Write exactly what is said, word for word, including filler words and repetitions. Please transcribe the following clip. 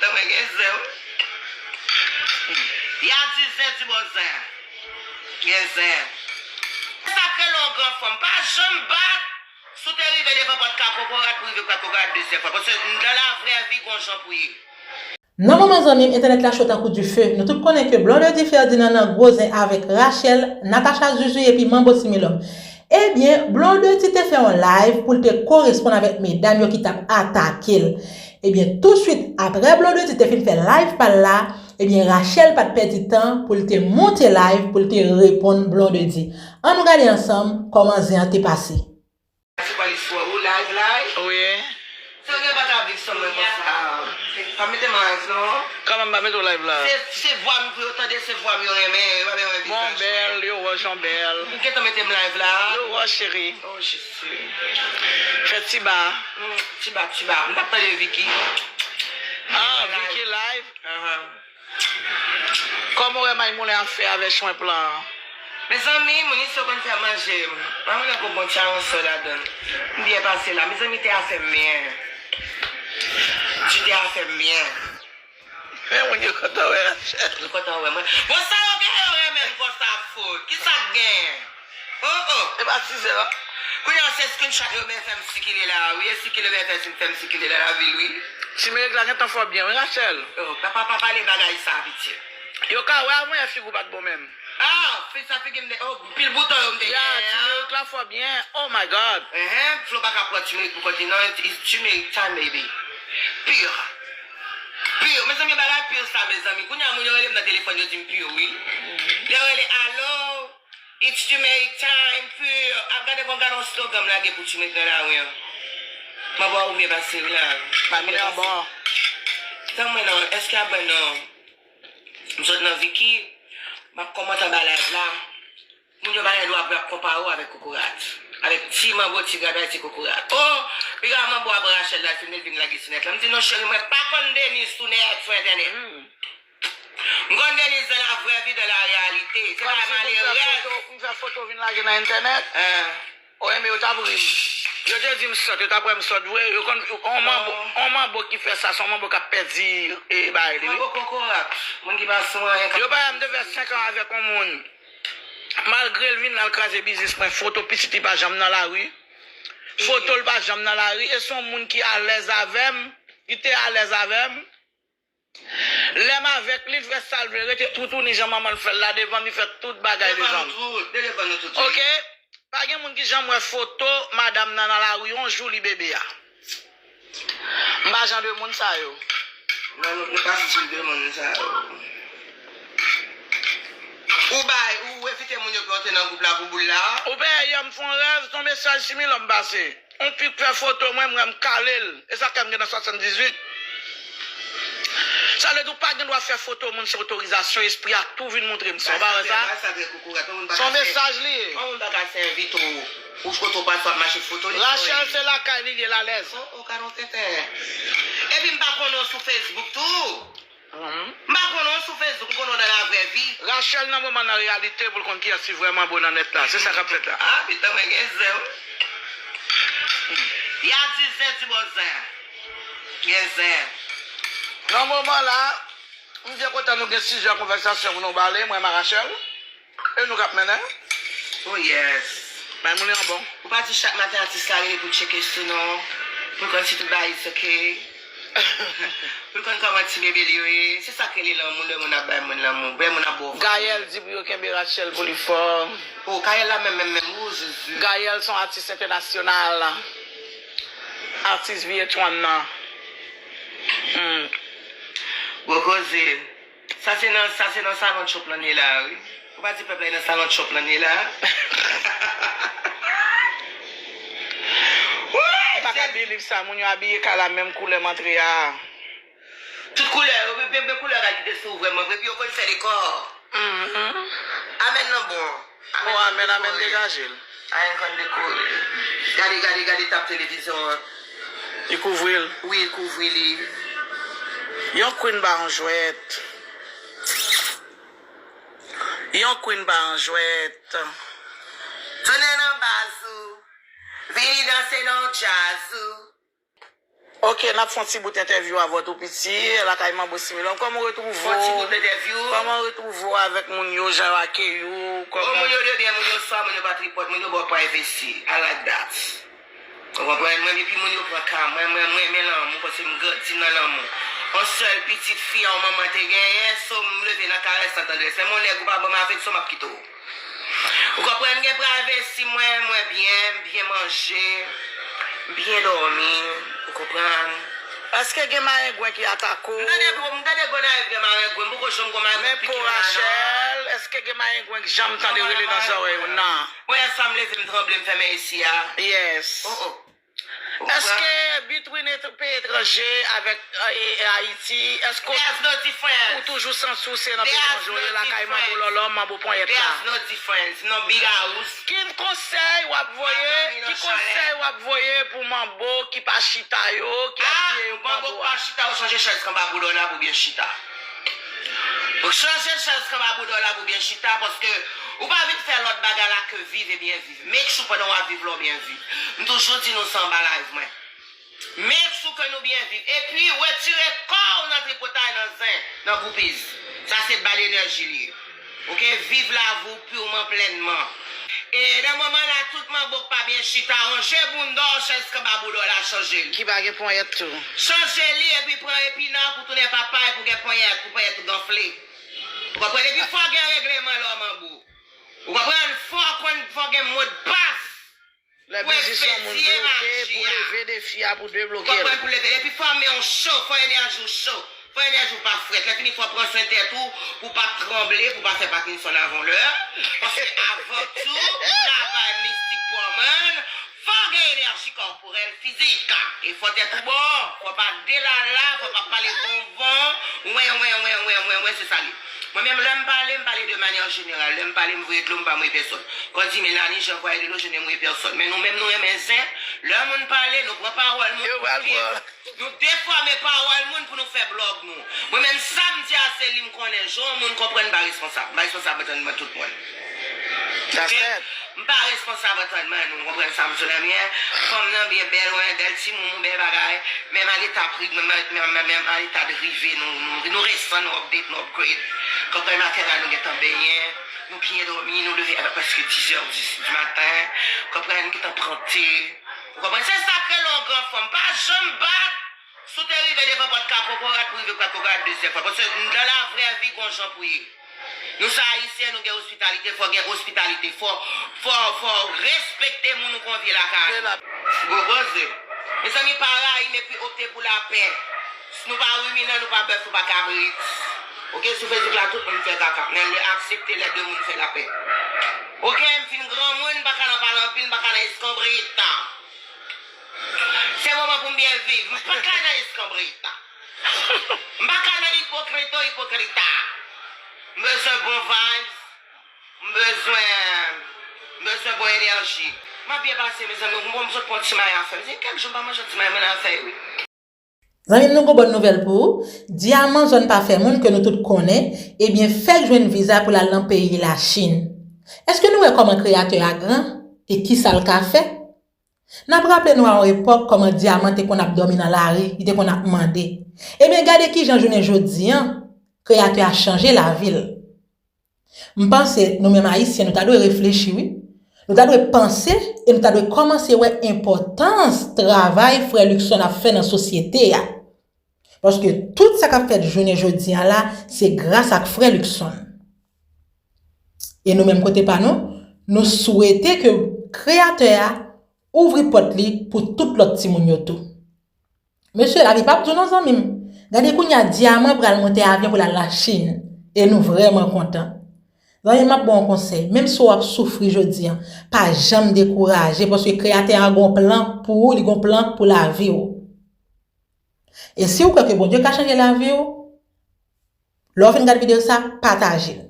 Tanmen gen zen, wi. Y a di zen di bon zen. Gen zen. Sa k rele yon gran fanm. Pa janm bat. Si w te rive devan pòt ka kokorat pou rive pòt kokorat dezyèm fwa. Paske nan la vrè vi, gon jan pou ye. Nan moman zanmi m, entènèt la cho tankou dife. Nou tout konnen ke Blondedy Ferdinand nan gwo zen avèk Rachel, Natacha Zuzu epi Manbo Similòm. Ebyen, Blondedy te fè yon live pou l te koresponn avèk medam yo ki t ap atake l. Ebyen, touswit apre Blondedy te fin fè live pa l la, ebyen, Rachel pa t pèdi tan pou l te monte live pou l te reponn Blondedy. Ann nou gade ansanm kòman zen an te pase. Se pa listwa ou live live? Wi. Se ou gen pa ka viv san mwen konsa. Pa mete m live non. Kòman m pa mete w live la? Se, se vwa m pou yo tande, se vwa m yo renmen, yo pa bezwen vizaj mwen. Bon, bèl, yo wòch yon bèl. Ou gentan mete m live la? Yo wòch, cheri. Oh, Jezi. Fè ti ba. Mm, ti ba, ti ba. M t ap tande Vicky. Ah, Vicky live? Ahan. Kòman w wè may moulen ap fè avè chwen plan an? Mezanmi, moun isi yo konn fè manje. May moulen gon bon ti aransò ladan l. M byen pase la. Mezanmi, te a fè m byen. Ti te a fè m byen. Men moun yo kontan wè Rachel. Yo kontan wè mwen. Bon, sa yo gen yo renmen m konsa fout. Kisa k gen? Oh, oh. E pa ti zen non. Kounye a se screenshot yo byen fè m sikile la, wi. E sikile byen fè m, fè m sikile la, lavil, wi. Ti Merik la gentan fò byen, wi, Rachel. Oh, pa, pa, pa pale bagay sa, pitit. Yo ka wè avanyè figi w pa t bon menm. Ah, fi sa figi m te, oh, pil bouton yo m te gen an. Ya, Ti Merik la fò byen. Oh my God. Enhen, Flo pa ka pran Ti Merik pou kont li, non, it's Ti Merik time, baby. Pure. Pure. Mezanmi, bagay pure sa, mezanmi. Kounye a moun yo rele m nan telefòn, yo di m pure, wi. Lè yo rele, alo, it's Ti Merik time, pure. Ap gade kon gade yon slogan m lage pou Ti Merik nan lari an. Mwen bò ou byen pase, wi la. Bay moun an bò. Tanmen non, èske ap bwè non? M sot nan Vicky, m ap kòmante anba live la. Moun yo pa gen dwa pou y ap konpare w avèk kokorat. Avèk ti manbo, ti grabay, ti kokorat. Oh, piga manbo ap Rachel la, fin met vin lage sou nèt la. M di non cheri, mwen pa konn Deniz sou nèt, sou entènèt. M konn Deniz nan la vrè vi, nan la reyalite. Se pa malerèz. Pou m fè foto, pou m fè foto vin lage nan entènèt. Hein. O, enben, yo t ap ri m. Yo te di m sòt, yo t ap wè m sòt vre. Yo konn, on manbo, on manbo ki fè sa, se on manbo k ap pèdi, e, bagay li, wi. Manbo kokorat. Moun ki pa sou anyen k ap... Yo pa wè m te fè senk an avèk on moun. Malgre l vin la, l kraze biznis mwen, foto pitit li pa janm nan lari. Foto l pa janm nan lari. E se on moun ki alèz avè m, ki te alèz avè m. Lè m avèk li, l fè sa l vle, rete toutouni jan manman l fè l la devan m, li fè tout bagay devan m. Devan nou tout, devan nou tout, wi. Oke? Pa gen moun ki janm wè foto madanm nan nan lari yon jou li bebe a. M pa jan de moun sa yo. Non, nou, nou pa stil de moun sa yo. Ou bay, ou envite moun yo pou yo antre nan gwoup la pou boul la. Ou pè, yè m fè yon rèv, se yon mesaj Similòm pase. On fi k fè foto mwen, m wè m kale l. E sa k fè m gentan swasanndizuit. Sa vle di w pa gen dwa fè foto moun san otorizasyon, espri a tou vin montre m sa. Ou pa wè sa? Se yon mesaj li ye. Yon moun pa ka sèvi tou. Ou foto pa sot mache foto li. Rachel se lakay li ye, l alèz. Oh, oh, gad on tenten. Epi m pa konnen w sou Facebook tou. M pa konnen w sou Facebook, m konnen w nan lavrè vi. Rachel nan moman nan reyalite pou l konn kiyès ki vrèman bon nan nèt la. Se sa k ap fèt la. Ah, pitit mwen gen zen, wi. Y a di zen di bon zen. Gen zen. Nan moman la, m byen kontan nou gen sijè konvèsasyon pou nou pale, mwen m a Rachel. E nou k ap mennen. Oh yes. Bay moun yo an bon. Ou pa di chak maten atis la rele pou l tcheke sou nou, pou l konn si tout bagay is ok, pou l konn kòman ti bebe l yo ye. Se sa k rele lanmou, lè moun ap bay moun lanmou, lè moun ap ba w valè. Gaël di pou yo kenbe Rachel pou li fò. Oh, Gaël la menm, menm, menm, oh, Jezi. Gaël se yon atis entènasyonal. Atis V H one nan. Hmm. Gwo koze. Sa se nan, sa se nan salon Trump lan ye la, wi. Ou pa di pèp la e nan salon Trump lan ye la? Woy, m pa ka believe sa, moun yo abiye kay la menm koulè m antre a. Tout koulè, yo, men, men, men koulè kay kite sou vrèman vre, epi yo konn fè dekò. Mhm. Amèn nan bon. Bon, amèn, amèn, degaje l. Amèn konn dekore. Gade, gade, gade tap televizyon an. Li kouvri l. Wi, li kouvri li. Yon queen pa yon jwèt. Yon queen pa yon jwèt. Tounen nan baz ou. Vini danse nan djaz ou. Ok, n ap fè yon ti bout entèvyou avè w tou piti, lakay Manbo Similòm. Kòman w retwouve w? Fè yon ti bout entèvyou. Kòman w retwouve w avèk moun yo, jan yo akeyi w? Oh, kòman moun yo de byen, moun yo swa, moun yo pa tripòt, moun yo ba w privacy. I like that. Ou konprann? Mwen, epi moun yo pran ka mwen, mwen, mwen renmen lanmou, paske m grandi nan lanmou. Yon sèl pitit fi yon manman te genyen, so m leve nan karès, nan tandrès. Men yon nèg ou pa ban m afeksyon, m ap kite w. Ou konprann? Gen privacy mwen, mwen byen, m byen manje, m byen dòmi, ou konprann? Èske gen marengwen ki atake w? M tande gwo, m tande gwo nan gen marengwen, m poko janm gwo marengwen ki pike m la, non. Men pou Rachel, èske gen marengwen ki janm tande rele nan zòrèy ou? Non. Mwen, yè swa m leve, m tranble, m fèmen isi a. Yes. Oh, oh. Èske between et-, peyi etranje avèk, eh, eh, Ayiti, èske w, there's no difference, ou toujou santi w se nan peyi etranje w ye, lakay Manbo Lòlò, Manbo Ponyèt la? There's no difference. Non, big house. Ki konsèy w ap voye, ki konsèy w ap voye pou Manbo ki pa chita yo, ki ap di yo Manbo a? Manbo pa chita, ou chanje chèz kanba boudò la pou byen chita. Ou chanje chèz kanba boudò la pou byen chita, paske ou pa vin fè lòt bagay la ke viv e byen viv. Make sure pandan w ap viv la w byen viv. M toujou di nou sa anba live mwen. Make sure ke nou byen viv. Epi, retire kò w nan tripotay, nan zen, nan groupies. Sa se bad enèji li ye. Ok? Viv lavi w pirman, plènman. E nan moman la, tout manbo k pa byen chita, ranje bounda w, chèz kanba boudò la, chanje l. Ki pa gen ponyèt tou. Chanje li, epi pran epina pou tounen papay, pou gen ponyèt, pou ponyèt ou ganfle. Ou konprann? Epi fò gen regleman lè w manbo. Ou konprann? Fò konn, fò gen modpas. Lè biznis yon moun bloke, pou leve defi a, pou debloke l. Konprann? Pou leve. Epi fò men w cho, fò enèji w cho, fò enèji w pa frèt. Lè fini, fò pran swen tèt ou, pou w pa tranble, pou w pa fè Parkinson avan lè. Paske avan tou, ou travay mistik pou w, man, fò gen enèji kòporèl, fizik. E fò tèt ou bon, fò pa delala, fò pa pale vonvon, wen, wen, wen, wen, wen, wen, se sa li. Mwen menm, lè m pale, m pale de manyè jeneral. Lè m pale, m voye dlo, m pa mouye pèsòn. Kòm di Melanie, je voye de l'eau, je ne mouille personne. Men nou menm, nou renmen zen. Lè moun pale, nou pran pawòl moun pou pye. Nou defòme pawòl moun pou nou fè blòg nou. Mwen menm, sa m di a, se li m konnen. Jan yon moun konprann, m pa responsab. M pa responsab antann mwen tout moun. That's it. M pa responsab antann mwen, nou konprann sa m sou nan mwen. Fanm nan byen bèl, wen, bèl timoun, bèl bagay. Menm a leta pri, menm, menm, menm, menm a leta de rive, nou, nou, nou resan, nou update, nou upgrade. Konprann, maten la, nou gentan benyen, nou byen dòmi, nou leve a prèske dizè, dis di maten. Konprann, nou gentan pran te. Ou konprann? Se sa k rele yon gran fanm. Pa janm bat. Si w te rive devan pòt ka kokorat, pou rive pòt kokorat dezyèm fwa. Paske nan la vrè vi, gon jan pou ye. Nou se Ayisyen, nou gen ospitalite, fò gen ospitalite, fò, fò, fò respekte moun ou konvye lakay ou. Gwo koze. Mezanmi, pa rayi m epi opte pou lapè. Si nou pa ruminan, nou pa bèf, nou pa kabrit. Ok, sou Facebook la, tout moun fè kaka. Men lè aksepte lè de moun fè lapè. Ok, m fin granmoun, m pa ka nan pale anpil, m pa ka nan eskonbrit. Se moman pou m byen viv. M pa ka nan eskonbrit. M pa ka nan ipokrito, ipokrita. M bezwen bon vibes. M bezwen, m bezwen bon enèji. M ap byen pase, mezanmi. M sot pran ti mayi a fè. M di, kèk jou m pa manje ti mayi mwen a fè, wi. Zanmi m, nou gon bòn nouvèl pou ou. Dyaman zòn pa fè moun ke nou tout konnen, ebyen, fèk jwenn viza pou l al nan peyi Lachin. Èske nou wè kòman kreyatè a gran e kisa l ka fè? N ap raple nou a yon epòk kòman Dyaman te konn ap dòmi nan lari, li te konn ap mande. Ebyen, gade kijan jounen jodi an, kreyatè a chanje lavi l. M panse nou menm Ayisyen, nou ta dwe reflechi, wi. Nou ta dwe panse e nou ta dwe kòmanse wè enpòtans travay frè Luckson ap fè nan sosyete a. Paske tout sa k ap fèt jounen jodi a la, se gras ak frè Luckson. E nou menm kote pa nou, nou swete ke kreyatè a ouvri pòt li pou tout lòt timoun yo tou. Mesye, lavi p ap di w non, zanmi m. Gade kounye a, Dyaman pral monte avyon pou l al Lachin. E nou vrèman kontan. Zanmi m, m ap ba w yon konsèy. Menm si w ap soufri jodi a, pa janm dekouraje, paske kreyatè a gon plan pou ou, li gon plan pou lavi w. E si w kwè ke Bondye ka chanje lavi w, lè w fin gade videyo sa, pataje l.